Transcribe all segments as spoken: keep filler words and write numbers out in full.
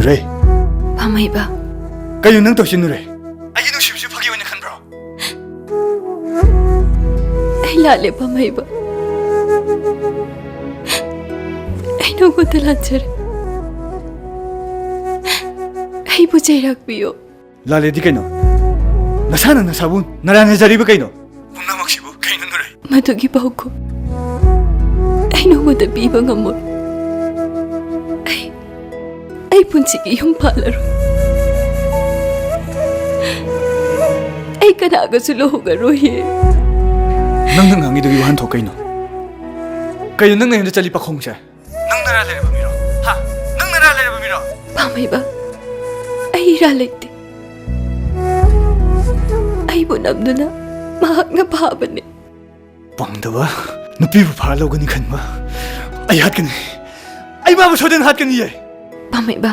ꯔꯦ꯫ ꯄꯥꯝꯍꯩꯕ꯫ ꯀꯩꯅꯣ ꯅꯪ ꯇꯧꯁꯤꯟꯅꯨꯔꯦ? ꯑꯩꯒꯤ ꯅꯨꯡꯁꯤꯕꯁꯤ ꯐꯥꯒꯤ ꯑꯣꯏꯅ ꯈꯟꯕ꯭ꯔꯣ? ꯑꯩ ꯂꯥꯜꯂꯦ, ꯄꯥꯝꯍꯩꯕ꯫ ꯑꯩ ꯅꯉꯣꯟꯗ ꯂꯥꯟꯖꯔꯦ꯫ ꯑꯩꯕꯨ ꯆꯩꯔꯥꯛ ꯄꯤꯌꯣ꯫ ꯂꯥꯜꯂꯦꯗꯤ ꯀꯩꯅꯣ? ꯅꯁꯥꯅ ꯅꯁꯥꯕꯨ ꯅꯔꯥꯟꯅꯖꯔꯤꯕ ꯀꯩꯅꯣ? ꯄꯨꯝꯅꯃꯛꯁꯤꯕꯨ ꯀꯩꯅꯣ ꯅꯨꯔꯩ? ꯃꯗꯨꯒꯤ ꯄꯥꯎꯈꯨꯝ ꯑꯩ ꯅꯉꯣꯟꯗ ꯄꯤꯕ ꯉꯝꯃꯣꯏ꯫ ꯑꯩ, ꯑꯩ ꯄꯨꯟꯁꯤꯒꯤ ꯌꯨꯝ ꯄꯥꯜꯂꯔꯣꯏ꯫ ꯑꯩ ꯀꯅꯥꯒꯁꯨ ꯂꯨꯍꯣꯡꯉꯔꯣꯏꯌꯦ꯫ ꯅꯪꯅ ꯉꯥꯡꯉꯤꯗꯨꯒꯤ ꯋꯥꯍꯟꯊꯣꯛ ꯀꯩꯅꯣ? ꯀꯩꯅꯣ ꯅꯪ ꯅꯌꯨꯝꯗ ꯆꯠꯂꯤ ꯄꯥꯈꯣꯡꯁꯦ? ꯅꯪ ꯅꯔꯥ ꯂꯩꯔꯕ ꯃꯤꯔꯣ? ꯍꯥ? ꯅꯪ ꯅꯔꯥ ꯂꯩꯔꯕ ꯃꯤꯔꯣ? ꯄꯥꯝꯍꯩꯕ, ꯑꯩ ꯏꯔꯥ ꯂꯩꯇꯦ꯫ ꯑꯩꯕꯨ ꯅꯝꯗꯨꯅ ꯃꯍꯥꯛꯅ ꯐꯥꯕꯅꯦ꯫ ꯄꯪꯗꯕ, ꯅꯨꯄꯤꯕꯨ ꯐꯥꯔ ꯂꯧꯒꯅꯤ ꯈꯟꯕ꯫ ꯑꯩ ꯍꯥꯠꯀꯅꯤ꯫ ꯑꯩ ꯃꯥꯕꯨ ꯁꯣꯏꯗꯅ ꯍꯥꯠꯀꯅꯤꯌꯦ꯫ ꯄꯥꯝꯍꯩꯕ,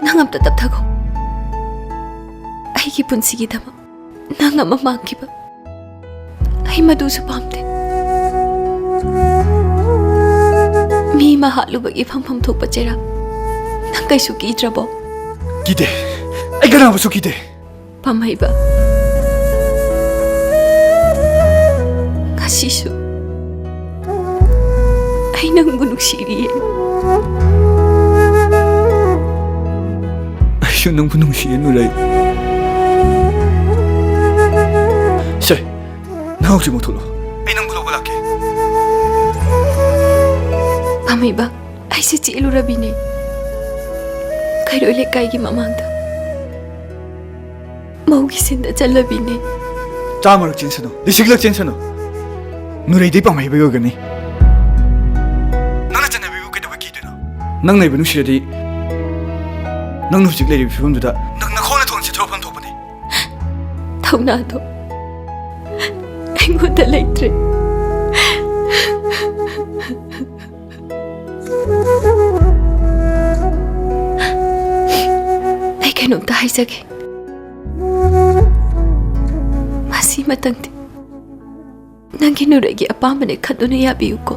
ꯅꯪ ꯑꯝꯇ ꯇꯞꯊꯈꯣ꯫ ꯑꯩꯒꯤ ꯄꯨꯟꯁꯤꯒꯤꯗꯃꯛ ꯅꯪ ꯑꯃ ꯃꯥꯡꯈꯤꯕ, ꯑꯩ ꯃꯗꯨꯁꯨ ꯄꯥꯝꯗꯦ꯫ ꯃꯤ ꯑꯃ ꯍꯥꯠꯂꯨꯕꯒꯤ ꯐꯪꯐꯝ ꯊꯣꯛꯄ ꯆꯩꯔꯥꯛ ꯅꯪ ꯀꯩꯁꯨ ꯀꯤꯗ꯭ꯔꯕꯣ? ꯀꯤꯗꯦ꯫ ꯑꯩ ꯀꯅꯥꯕꯨꯁꯨ ꯀꯤꯗꯦ꯫ ꯄꯥꯝꯍꯩꯕ, ꯉꯁꯤꯁꯨ ꯑꯩ ꯅꯪꯕꯨ ꯅꯨꯡꯁꯤꯔꯤꯌꯦ꯫ ꯑꯩꯁꯨ ꯅꯪꯕꯨ ꯅꯨꯡꯁꯤꯌꯦ, ꯅꯨꯔꯩ꯫ ꯁꯦ, ꯅꯪ ꯍꯧꯖꯤꯛꯃꯛ ꯊꯣꯛꯂꯛꯑꯣ꯫ ꯑꯩ ꯅꯪꯕꯨ ꯂꯧꯕ ꯂꯥꯛꯀꯦ꯫ ꯄꯥꯝꯍꯩꯕ, ꯑꯩꯁꯦ ꯆꯦꯜꯂꯨꯔꯕꯤꯅꯦ꯫ ꯈꯩꯔꯣꯏ ꯂꯩꯀꯥꯏꯒꯤ ꯃꯃꯥꯡꯗ ꯃꯧꯒꯤ ꯁꯤꯟꯗ ꯆꯠꯂꯕꯤꯅꯦ꯫ ꯆꯥꯝꯃꯔꯛ ꯆꯦꯟꯁꯅꯨ, ꯂꯤꯁꯤꯡꯂꯛ ꯆꯦꯟꯁꯅꯨ꯫ ꯅꯨꯔꯩꯗꯤ ꯄꯥꯝꯍꯩꯕ ꯑꯣꯏꯒꯅꯤ꯫ ꯅꯪꯅ ꯆꯠꯅꯕꯤꯕꯨ ꯀꯩꯗꯧꯕ ꯀꯤꯗꯣꯏꯅꯣ? ꯅꯪ ꯅꯩꯕ ꯅꯨꯡꯁꯤꯔꯗꯤ ꯅꯪꯅ ꯍꯧꯖꯤꯛ ꯂꯩꯔꯤꯕ ꯐꯤꯕꯝꯗꯨꯗ ꯅꯪ ꯅꯈꯣꯡꯅ ꯊꯣꯡ ꯆꯤꯊꯣꯛꯐꯝ ꯊꯣꯛꯄꯅꯤ꯫ ꯊꯧꯅꯥꯗꯣ ꯑꯩꯉꯣꯟꯗ ꯂꯩꯇ꯭ꯔꯦ꯫ ꯑꯩ ꯀꯩꯅꯣꯝꯇ ꯍꯥꯏꯖꯒꯦ꯫ ꯃꯁꯤꯃꯇꯪꯗꯤ ꯅꯪꯒꯤ ꯅꯨꯔꯩꯒꯤ ꯑꯄꯥꯝꯕꯅꯦ ꯈꯟꯗꯨꯅ ꯌꯥꯕꯤꯌꯨꯀꯣ꯫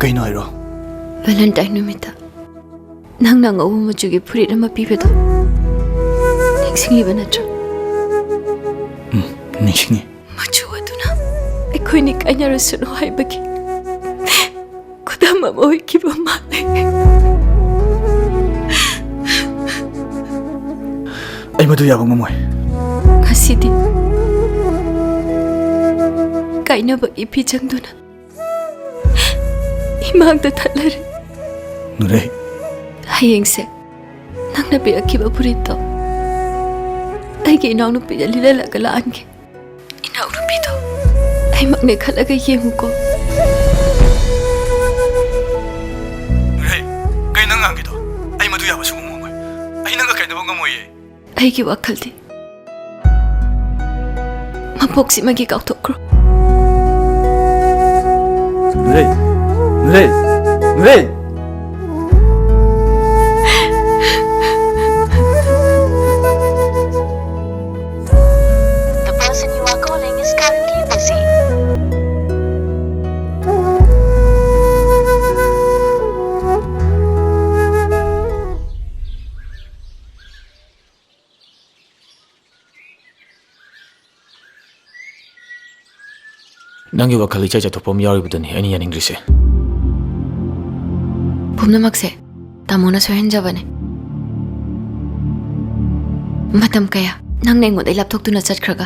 ꯀꯩꯅꯣ ꯍꯥꯏꯔꯣ? ꯚꯦꯂꯦꯟꯇꯥꯏꯟ ꯅꯨꯃꯤꯠꯇ ꯅꯪꯅ ꯑꯉꯧꯕ ꯃꯆꯨꯒꯤ ꯐꯨꯔꯤꯠ ꯑꯃ ꯄꯤꯕꯗꯣ ꯅꯤꯡꯁꯤꯡꯂꯤꯕ ꯅꯠꯇ꯭ꯔꯣ? ꯎꯝ, ꯅꯤꯡꯁꯤꯡꯉꯤ꯫ ꯃꯆꯨ ꯑꯗꯨꯅ ꯑꯩꯈꯣꯏꯅꯤ ꯀꯥꯏꯅꯔꯁꯅꯨ ꯍꯥꯏꯕꯒꯤ ꯈꯨꯗꯝ ꯑꯃ ꯑꯣꯏꯈꯤꯕ ꯃꯥꯜꯂꯦ꯫ ꯑꯩ ꯃꯗꯨ ꯌꯥꯕ ꯉꯝꯃꯣꯏ꯫ ꯉꯁꯤꯗꯤ ꯀꯥꯏꯅꯕꯒꯤ ꯐꯤꯖꯪꯗꯨꯅ ꯏꯃꯥꯡꯗ ꯊꯠꯂꯔꯦ꯫ ꯅꯨꯔꯩ꯫ ꯍꯌꯦꯡꯁꯦ ꯅꯪꯅ ꯄꯤꯔꯛꯈꯤꯕ ꯐꯨꯔꯤꯠꯇꯣ ꯑꯩꯒꯤ ꯏꯅꯥꯎꯅꯨꯄꯤꯗ ꯂꯤꯠꯍꯜꯂꯒ ꯂꯥꯛꯍꯟꯒꯦ꯫ ꯏꯅꯥꯎꯅꯨꯄꯤꯗꯣ ꯑꯩꯃꯛꯅꯦ ꯈꯜꯂꯒ ꯌꯦꯡꯉꯨꯀꯣ꯫ ꯅꯨꯔꯩ, ꯀꯩ ꯅꯪ ꯉꯥꯡꯒꯦꯗꯣ? ꯑꯩ ꯃꯗꯨ ꯌꯥꯕ ꯁꯨꯡꯉꯝ ꯉꯝꯃꯣꯏ꯫ ꯑꯩ ꯅꯪꯒ ꯀꯥꯏꯅꯕ ꯉꯝꯃꯣꯏꯌꯦ꯫ ꯑꯩꯒꯤ ꯋꯥꯈꯜꯗꯤ ꯃꯄꯣꯛꯁꯤꯃꯒꯤ ꯀꯥꯎꯊꯣꯛꯈ꯭ꯔꯣ꯫ ꯅꯨꯔꯩ! ꯅꯨꯔꯩ! ꯅꯨꯔꯩ! The person you are calling is currently busy. ꯅꯪꯒꯤ ꯋꯥꯈꯜ ꯏꯆꯥꯏ ꯆꯥꯏꯊꯣꯛꯄ ꯑꯃ ꯌꯥꯎꯔꯤꯕꯗꯨꯅꯤ ꯑꯩꯅ ꯌꯥꯅꯤꯡꯗ꯭ꯔꯤꯁꯦ꯫ ꯄꯨꯝꯅꯃꯛꯁꯦ ꯇꯥꯃꯣꯅ ꯁꯣꯏꯍꯟꯖꯕꯅꯦ꯫ ꯃꯇꯝ ꯀꯌꯥ ꯅꯪꯅ ꯑꯩꯉꯣꯟꯗ ꯂꯥꯞꯊꯣꯛꯇꯨꯅ ꯆꯠꯈ꯭ꯔꯒ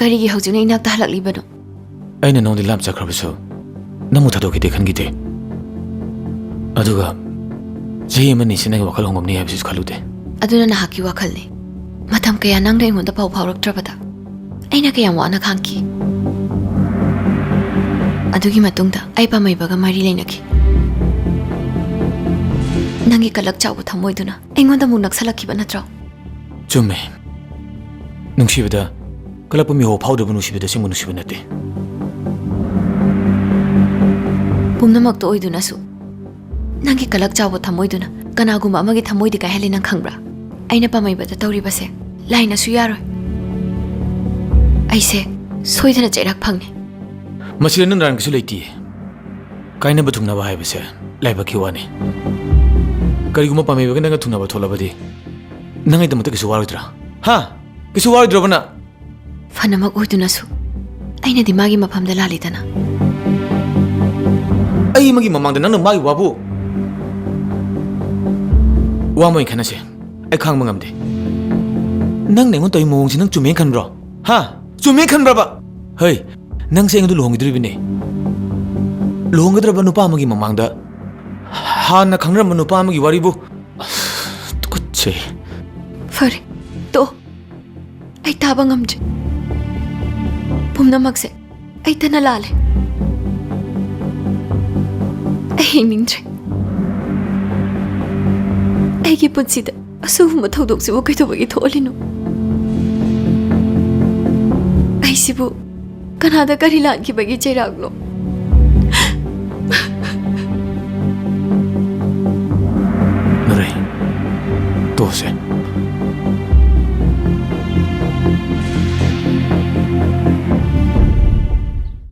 ꯀꯔꯤꯒꯤ ꯍꯧꯖꯤꯛꯅ ꯏꯅꯥꯛꯇ ꯍꯜꯂꯛꯂꯤꯕꯅꯣ? ꯑꯩꯅ ꯅꯉꯣꯟꯗ ꯂꯥꯞꯆꯈ꯭ꯔꯕꯁꯨ ꯅꯪꯕꯨ ꯊꯥꯗꯣꯛꯈꯤꯗꯦ ꯈꯟꯈꯤꯗꯦ꯫ ꯑꯗꯨꯒ ꯆꯍꯤ ꯑꯃꯅꯤ ꯁꯤ ꯅꯪꯒꯤ ꯋꯥꯈꯜ ꯍꯣꯡꯉꯝꯅꯤ ꯍꯥꯏꯕꯁꯤꯁꯨ ꯈꯜꯂꯨꯗꯦ꯫ ꯑꯗꯨꯅ ꯅꯍꯥꯛꯀꯤ ꯋꯥꯈꯜꯅꯤ꯫ ꯃꯇꯝ ꯀꯌꯥ ꯅꯪꯅ ꯑꯩꯉꯣꯟꯗ ꯄꯥꯎ ꯐꯥꯎꯔꯛꯇ꯭ꯔꯕꯗ ꯑꯩꯅ ꯀꯌꯥꯝ ꯋꯥꯅ ꯈꯥꯡꯈꯤ꯫ ꯑꯗꯨꯒꯤ ꯃꯇꯨꯡꯗ ꯑꯩ ꯄꯥꯝꯃꯩꯕꯒ ꯃꯔꯤ ꯂꯩꯅꯈꯤ꯫ ꯅꯪꯒꯤ ꯀꯂꯛ ꯆꯥꯎꯕ ꯊꯃꯣꯏꯗꯨꯅ ꯑꯩꯉꯣꯟꯗ ꯑꯃꯨꯛ ꯅꯛꯁꯜꯂꯛꯈꯤꯕ ꯅꯠꯇ꯭ꯔꯣ? ꯆꯨꯝꯃꯦ꯫ ꯅꯨꯡꯁꯤꯕꯗ ꯀꯜꯂꯛꯄ ꯃꯤꯍꯧ ꯐꯥꯎꯗ꯭ꯔꯕ ꯅꯨꯡꯁꯤꯕꯗ ꯑꯁꯦꯡꯕ ꯅꯨꯡꯁꯤꯕ ꯅꯠꯇꯦ꯫ ꯄꯨꯝꯅꯃꯛꯇ ꯑꯣꯏꯗꯨꯅꯁꯨ ꯅꯪꯒꯤ ꯀꯂꯛ ꯆꯥꯎꯕ ꯊꯃꯣꯏꯗꯨꯅ ꯀꯅꯥꯒꯨꯝꯕ ꯑꯃꯒꯤ ꯊꯃꯣꯏꯗꯤ ꯀꯥꯏꯍꯜꯂꯤ, ꯅꯪ ꯈꯪꯕ꯭ꯔꯥ? ꯑꯩꯅ ꯄꯥꯝꯃꯩꯕꯗ ꯇꯧꯔꯤꯕꯁꯦ ꯂꯥꯏꯅꯁꯨ ꯌꯥꯔꯣꯏ꯫ ꯑꯩꯁꯦ ꯁꯣꯏꯗꯅ ꯆꯩꯔꯥꯛ ꯐꯪꯅꯤ꯫ ꯃꯁꯤꯗ ꯅꯪ ꯅꯔꯥꯟ ꯀꯩꯁꯨ ꯂꯩꯇꯦ꯫ ꯀꯥꯏꯅꯕ ꯊꯨꯡꯅꯕ ꯍꯥꯏꯕꯁꯦ ꯂꯥꯏꯕꯛꯀꯤ ꯋꯥꯅꯤ꯫ ꯀꯔꯤꯒꯨꯝꯕ ꯄꯥꯝꯃꯩꯕꯒ ꯅꯪꯒ ꯊꯨꯡꯅꯕ ꯊꯣꯛꯂꯕꯗꯤ, ꯅꯪꯒꯤꯗꯃꯛꯇ ꯀꯩꯁꯨ ꯋꯥꯔꯣꯏꯗ꯭ꯔꯥ? ꯍꯥ? ꯀꯩꯁꯨ ꯋꯥꯔꯣꯏꯗ꯭ꯔꯕ ꯅꯪ? ꯐꯅꯃꯛ ꯑꯣꯏꯗꯨꯅꯁꯨ ꯑꯩꯅꯗꯤ ꯃꯥꯒꯤ ꯃꯐꯝꯗ ꯂꯥꯜꯂꯤꯗꯅ꯫ ꯑꯩ ꯑꯃꯒꯤ ꯃꯃꯥꯡꯗ ꯅꯪꯅ ꯃꯥꯒꯤ ꯋꯥꯕꯨ? ꯋꯥ ꯑꯃ ꯑꯣꯏꯅ ꯈꯟꯅꯁꯦ꯫ ꯑꯩ ꯈꯥꯡꯕ ꯉꯝꯗꯦ꯫ ꯅꯪꯅ ꯑꯩꯉꯣꯟꯗ ꯇꯧꯔꯤ ꯃꯑꯣꯡꯁꯦ ꯅꯪ ꯆꯨꯝꯃꯦꯅ ꯈꯟꯕ꯭ꯔꯣ? ꯍꯥ? ꯆꯨꯝꯃꯦꯅ ꯈꯟꯕ꯭ꯔꯕ? ꯍꯩ, ꯅꯪꯁꯦ ꯑꯩꯉꯣꯟꯗ ꯂꯨꯍꯣꯡꯈꯤꯗꯣꯔꯤꯕꯅꯦ꯫ ꯂꯨꯍꯣꯡꯒꯗꯧꯔꯕ ꯅꯨꯄꯥ ꯑꯃꯒꯤ ꯃꯃꯥꯡꯗ ꯍꯥꯟꯅ ꯈꯪꯅꯔꯝꯕ ꯅꯨꯄꯥ ꯑꯃꯒꯤ ꯋꯥꯔꯤꯕꯨ? ꯇꯨꯀꯠꯆꯩ꯫ ꯐꯔꯦ, ꯇꯣꯛꯑꯣ꯫ ꯑꯩ ꯇꯥꯕ ꯉꯝꯗ꯭ꯔꯦ꯫ ꯄꯨꯝꯅꯃꯛꯁꯦ ꯑꯩꯇꯅ ꯂꯥꯜꯂꯦ꯫ ꯑꯩ ꯍꯤꯡꯅꯤꯡꯗ꯭ꯔꯦ꯫ ꯑꯩꯒꯤ ꯄꯨꯟꯁꯤꯗ ꯑꯁꯤꯒꯨꯝꯕ ꯊꯧꯗꯣꯛꯁꯤꯕꯨ ꯀꯩꯗꯧꯕꯒꯤ ꯊꯣꯛꯍꯜꯂꯤꯅꯣ? ꯑꯩꯁꯤꯕꯨ ꯀꯅꯥꯗ ꯀꯔꯤ ꯂꯥꯟꯈꯤꯕꯒꯤ ꯆꯩꯔꯥꯛꯅꯣ?